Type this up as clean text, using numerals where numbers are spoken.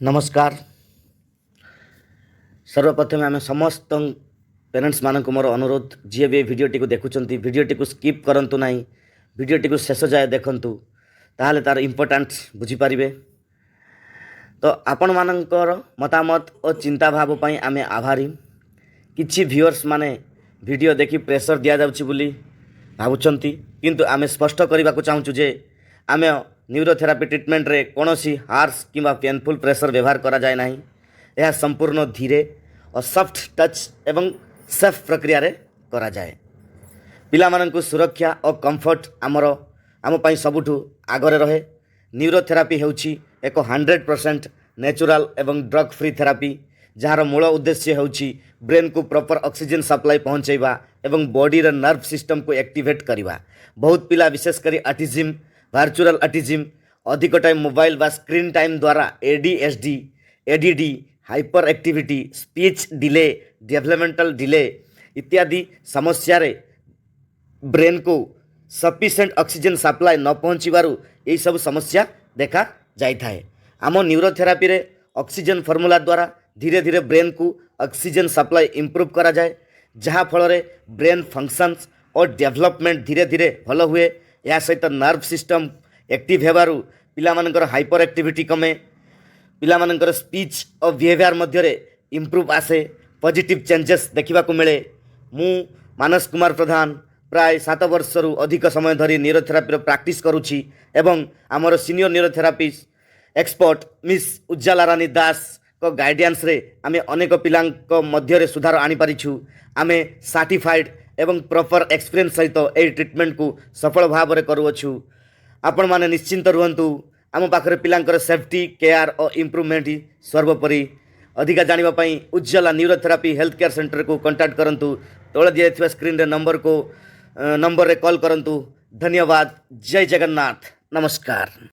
ନମସ୍କାର। ସର୍ବପ୍ରଥମେ ଆମେ ସମସ୍ତ ପ୍ୟାରେଣ୍ଟସ୍ମାନଙ୍କୁ ମୋର ଅନୁରୋଧ, ଯିଏ ବି ଏ ଭିଡ଼ିଓଟିକୁ ଦେଖୁଛନ୍ତି, ଭିଡ଼ିଓଟିକୁ ସ୍କିପ୍ କରନ୍ତୁ ନାହିଁ। ଭିଡ଼ିଓଟିକୁ ଶେଷ ଯାଏ ଦେଖନ୍ତୁ, ତାହେଲେ ତା'ର ଇମ୍ପୋର୍ଟାନ୍ସ ବୁଝିପାରିବେ। ତ ଆପଣମାନଙ୍କର ମତାମତ ଓ ଚିନ୍ତାଭାବ ପାଇଁ ଆମେ ଆଭାରୀ। କିଛି ଭିଉଅର୍ସ ମାନେ ଭିଡ଼ିଓ ଦେଖି ପ୍ରେସର ଦିଆଯାଉଛି ବୋଲି ଭାବୁଛନ୍ତି, କିନ୍ତୁ ଆମେ ସ୍ପଷ୍ଟ କରିବାକୁ ଚାହୁଁଛୁ ଯେ ଆମେ ନ୍ୟୁରୋଥେରାପି ଟ୍ରିଟମେଣ୍ଟରେ କୌଣସି ହାର୍ସ କିମ୍ବା ପେନଫୁଲ୍ ପ୍ରେସର ବ୍ୟବହାର କରାଯାଏ ନାହିଁ। ଏହା ସମ୍ପୂର୍ଣ୍ଣ ଧୀରେ ଓ ସଫ୍ଟ ଟଚ୍ ଏବଂ ସେଫ୍ ପ୍ରକ୍ରିୟାରେ କରାଯାଏ। ପିଲାମାନଙ୍କୁ ସୁରକ୍ଷା ଓ କମ୍ଫର୍ଟ ଆମ ପାଇଁ ସବୁଠୁ ଆଗରେ ରହେ। ନ୍ୟୁରୋଥେରାପି ହେଉଛି ଏକ 100% ନ୍ୟାଚୁରାଲ୍ ଏବଂ ଡ୍ରଗ୍ ଫ୍ରି ଥେରାପି, ଯାହାର ମୂଳ ଉଦ୍ଦେଶ୍ୟ ହେଉଛି ବ୍ରେନ୍କୁ ପ୍ରପର୍ ଅକ୍ସିଜେନ୍ ସପ୍ଲାଏ ପହଞ୍ଚାଇବା ଏବଂ ବଡ଼ିର ନର୍ଭ ସିଷ୍ଟମକୁ ଆକ୍ଟିଭେଟ୍ କରିବା। ବହୁତ ପିଲା, ବିଶେଷ କରି ଅଟିଜିମ୍, ଭର୍ଚୁଆଲ୍ ଅଟିଜିମ୍, ଅଧିକ ଟାଇମ୍ ମୋବାଇଲ ବା ସ୍କ୍ରିନ୍ ଟାଇମ୍ ଦ୍ୱାରା ADHD, ADD, hyper activity, speech delay, developmental delay ଇତ୍ୟାଦି ସମସ୍ୟାରେ ବ୍ରେନ୍କୁ ସଫିସିଏଣ୍ଟ ଅକ୍ସିଜେନ୍ ସପ୍ଲାଏ ନ ପହଞ୍ଚିବାରୁ ଏହିସବୁ ସମସ୍ୟା ଦେଖା ଯାଇଥାଏ। ଆମ ନ୍ୟୁରୋଥେରାପିରେ ଅକ୍ସିଜେନ୍ ଫର୍ମୁଲା ଦ୍ୱାରା ଧୀରେ ଧୀରେ ବ୍ରେନ୍କୁ ଅକ୍ସିଜେନ୍ ସପ୍ଲାଏ ଇମ୍ପ୍ରୁଭ୍ କରାଯାଏ, ଯାହାଫଳରେ ବ୍ରେନ୍ ଫଙ୍କସନ୍ସ ଓ ଡେଭଲପମେଣ୍ଟ ଧୀରେ ଧୀରେ ଭଲ ହୁଏ। ଏହା ସହିତ ନର୍ଭ ସିଷ୍ଟମ୍ ଆକ୍ଟିଭ୍ ହେବାରୁ ପିଲାମାନଙ୍କର ହାଇପର ଆକ୍ଟିଭିଟି କମେ, ପିଲାମାନଙ୍କର ସ୍ପିଚ୍ ଓ ବିହେଭିଅର୍ ମଧ୍ୟରେ ଇମ୍ପ୍ରୁଭ୍ ଆସେ, ପଜିଟିଭ୍ ଚେଞ୍ଜେସ୍ ଦେଖିବାକୁ ମିଳେ। ମୁଁ ମାନସ କୁମାର ପ୍ରଧାନ ପ୍ରାୟ 7 ବର୍ଷରୁ ଅଧିକ ସମୟ ଧରି ନ୍ୟୁରୋଥେରାପିର ପ୍ରାକ୍ଟିସ୍ କରୁଛି ଏବଂ ଆମର ସିନିୟର ନ୍ୟୁରୋଥେରାପିଷ୍ଟ ଏକ୍ସପର୍ଟ ମିସ୍ ଉଜ୍ଜଲା ରାନୀ ଦାସଙ୍କ ଗାଇଡାନ୍ସରେ ଆମେ ଅନେକ ପିଲାଙ୍କ ମଧ୍ୟରେ ସୁଧାର ଆଣିପାରିଛୁ। ଆମେ ସାର୍ଟିଫାଇଡ଼୍ ଏବଂ ପ୍ରପର୍ ଏକ୍ସପିରିଏନ୍ସ ସହିତ ଏହି ଟ୍ରିଟମେଣ୍ଟକୁ ସଫଳ ଭାବରେ କରୁଅଛୁ। ଆପଣମାନେ ନିଶ୍ଚିନ୍ତ ରୁହନ୍ତୁ, ଆମ ପାଖରେ ପିଲାଙ୍କର ସେଫ୍ଟି, କେୟାର ଓ ଇମ୍ପ୍ରୁଭମେଣ୍ଟ ହିଁ ସର୍ବୋପରି। ଅଧିକା ଜାଣିବା ପାଇଁ ଉଜ୍ଜଲା ନ୍ୟୁରୋଥେରାପି ହେଲ୍ଥ କେୟାର ସେଣ୍ଟରକୁ କଣ୍ଟାକ୍ଟ କରନ୍ତୁ। ତଳେ ଦିଆଯାଇଥିବା ସ୍କ୍ରିନ୍ରେ ନମ୍ବରରେ କଲ୍ କରନ୍ତୁ। ଧନ୍ୟବାଦ। ଜୟ ଜଗନ୍ନାଥ। ନମସ୍କାର।